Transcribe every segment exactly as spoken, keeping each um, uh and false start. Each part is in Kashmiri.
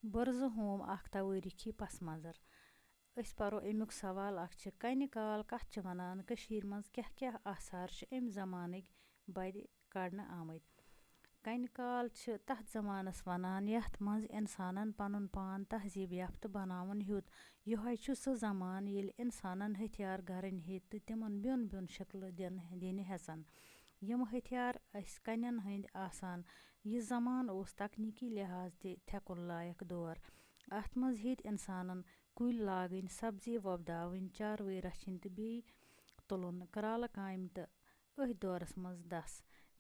بُرزٕ ہوم اکھ توٲریٖخی پس منظر۔ أسۍ پرو اَمیُک سوال اکھ چھِ، کنہِ کال کتھ چھِ ونان؟ کٔشیٖرِ منٛز کیٛاہ کیٛاہ آثار چھِ اَمہِ زمانٕکۍ بدِ کڑنہٕ آمٕتۍ؟ کنہِ کال چھِ تتھ زمانس ونان، یتھ منٛز انسانن پنُن پان تہذیٖب یافتہٕ بناوُن ہیوٚت۔ یِہوٚے چھُ سُہ زمانہٕ، ییٚلہِ انسانن ہتھیار گرٕنۍ ہیٚتۍ تہٕ تِمن بیوٚن بیوٚن شکلہٕ دِنہٕ، دِنہِ ہٮ۪ژن۔ یِم ہتھیار ٲسۍ کنٮ۪ن ہٕنٛدۍ آسان۔ یہِ زمانہٕ اوس تکنیٖکی لحاظ تہِ تھٮ۪کُن لایق دور۔ اتھ منٛز ہیٚتۍ انسانن کُلۍ لاگٕنۍ، سبزی وۄپداوٕنۍ، چاروٲے رچھِنۍ تہٕ بیٚیہِ تُلُن کرٛالہٕ کامہِ تہٕ أتھۍ دورس منٛز دَس۔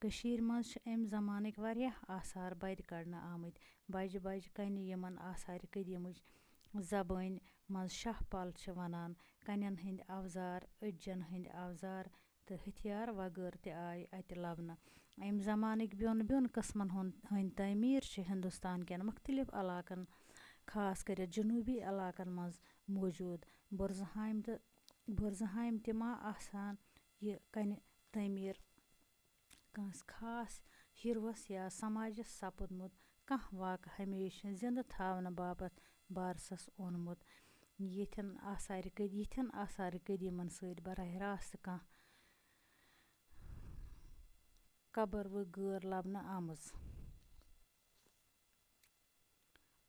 کٔشیٖرِ منٛز چھِ اَمہِ زمانٕکۍ واریاہ آثار بدِ کڑنہٕ آمٕتۍ۔ بجہِ بجہِ کنہِ، یِمن آثارِ قدیمٕچ زبٲنۍ منٛز شاہ پل چھِ ونان، کنٮ۪ن ہٕنٛدۍ اوزار، أڈجن ہٕنٛدۍ اوزار تہٕ ہتھیار وغٲرٕ تہِ آیہِ اتہِ لبنہٕ۔ امہِ زمانٕکۍ بیوٚن بیوٚن قٕسمن ہُنٛد، ہٕنٛدۍ تعمیٖر چھِ ہندوستان کٮ۪ن مختلف علاقن، خاص کٔرِتھ جنوٗبی علاقن منٛز موجود۔ بُرزٕہامہِ تہٕ، بُرزٕہامہِ تہِ ما آسان یہِ کنہِ تعمیٖر کٲنٛسہِ خاص ہیٖروَس یا سماجس سپُدمُت کانٛہہ واقعہٕ ہمیشہِ زِنٛدٕ تھاونہٕ باپتھ بارسَس اونمُت۔ یِتھٮ۪ن آثارِ قد-، یِتھٮ۪ن آثارِ قدیٖمن سۭتۍ براہ راست کانٛہہ قبر و غٲر لبنہٕ آمٕژ۔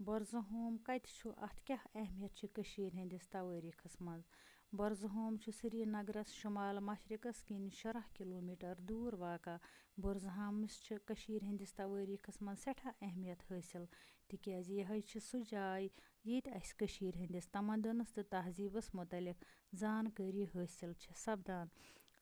بُرزٕہوم کتہِ چھُ؟ اتھ کیٛاہ اہمیت چھِ کٔشیٖرِ ہٕنٛدِس توٲریٖخس منٛز؟ بُرزٕہوم چھُ سرینگرس شمال مشرقس کِنۍ شُراہ کلومیٹر دوٗر واقع۔ بُرزٕہامِس چھِ کٔشیٖرِ ہٕنٛدِس توٲریٖخس منٛز سٮ۪ٹھاہ اہمیت حٲصِل، تِکیازِ یِہوٚے چھِ سُہ جاے، ییٚتہِ اسہِ کٔشیٖرِ ہٕنٛدِس تمدنس تہٕ تہذیٖبس مُتعلق زانکٲری حٲصِل چھِ سپدان۔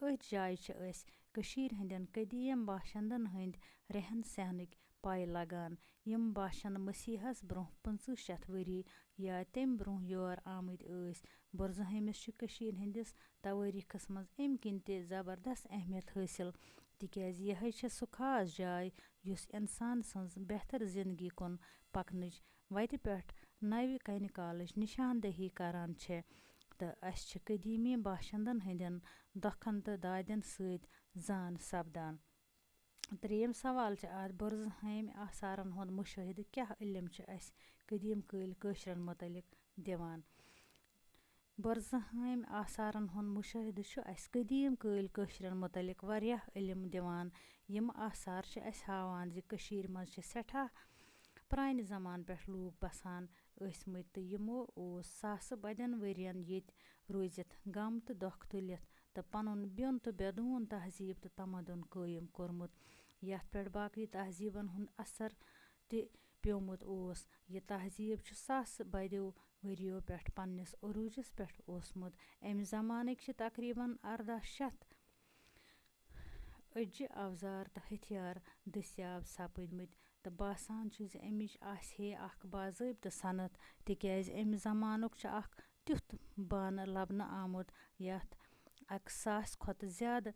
أتھۍ جایہِ چھِ أسۍ کٔشیٖرِ ہٕنٛدٮ۪ن قدیٖم باشندن ہٕنٛدۍ رہن سہنٕکۍ پَے لگان۔ یِم باشند مسیحس برونٛہہ پٕنٛژٕہ شیٚتھ ؤری یا تَمہِ برونٛہہ یور آمٕتۍ ٲسۍ۔ بُرزٕہٲمِس چھِ کٔشیٖرِ ہٕنٛدِس توٲریٖخس منٛز اَمہِ کِنۍ تہِ زبردست اہمیت حٲصِل، تِکیازِ یِہوٚے چھےٚ سُہ خاص جاے، یُس اِنسان سٕنٛز بہتر زِندگی کُن پکنٕچ وتہِ پٮ۪ٹھ نوِ کنہِ کالٕچ نشاندہی کران چھےٚ، تہٕ اسہِ چھِ قدیٖمی باشندن ہٕنٛدٮ۪ن دۄکھن تہٕ دادٮ۪ن سۭتۍ زان سپدان۔ ترٛیٚیِم سوال چھُ اتھ، بُرزٕہٲمۍ آثارن ہُنٛد مُشٲہدٕ کیٛاہ علم چھُ اسہِ قدیٖم کٲلۍ کٲشرٮ۪ن مُتعلق دِوان؟ بُرزٕہٲمۍ آثارن ہُنٛد مُشٲہدٕ چھُ اسہِ قدیٖم کٲلۍ کٲشرٮ۪ن مُتعلق واریاہ علم دِوان۔ یِم آثار چھِ اسہِ ہاوان زِ کٔشیٖرِ منٛز چھِ سٮ۪ٹھاہ پرٛانہِ زمانہٕ پٮ۪ٹھ لوٗکھ بسان ٲسمٕتۍ تہٕ یِمو اوس ساسہٕ بَدٮ۪ن ؤرین ییٚتہِ روٗزِتھ غم تہٕ دۄکھ تُلِتھ تہٕ پنُن بیوٚن تہٕ بیدوٗن تہذیٖب تہٕ تمدُن قٲیِم کوٚرمُت، یَتھ پٮ۪ٹھ باقٕے تہذیٖبن ہُنٛد اثر تہِ پیومُت اوس۔ یہِ تہذیٖب چھُ ساسہٕ بَدیو ؤرِیو پٮ۪ٹھ پننِس عروٗجس پٮ۪ٹھ اوسمُت۔ اَمہِ زمانٕکۍ چھِ تقریباً ارداہ شیٚتھ أڈجہِ اوزار تہٕ ہتھیار دٔستیاب سپٕدمٕتۍ، تہٕ باسان چھُ زِ اَمِچ آسہِ ہے اکھ باضٲبطہٕ صنعت، تِکیازِ اَمہِ زمانُک چھُ اکھ تیُتھ بانہٕ لبنہٕ آمُت، یتھ اکہِ ساسہِ کھۄتہٕ زیادٕ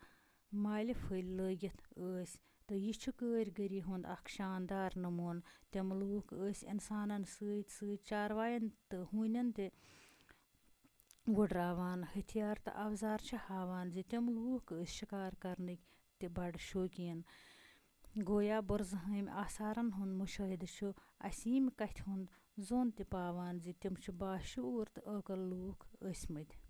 مالہِ پھٔلۍ لٲگِتھ ٲسۍ، تہٕ یہِ چھُ کٲرۍ گٔری ہُنٛد اکھ شاندار نموٗنہٕ۔ تِم لوٗکھ ٲسۍ اِنسانن سۭتۍ سۭتۍ چارواین تہٕ ہوٗنٮ۪ن تہِ وُڈراوان۔ ہتھیار تہٕ اوزار چھِ ہاوان زِ تِم لوٗکھ ٲسۍ شِکار کرنٕکۍ تہِ بڑٕ شوقیٖن۔ گویا بُرزٕہٲمۍ آثارن ہُنٛد مُشٲہدٕ چھُ اسہِ ییٚمہِ کتھِ ہُنٛد زوٚن تہِ پاوان زِ تِم چھِ باشعوٗر تہٕ عٲقل لوٗکھ ٲسمٕتۍ۔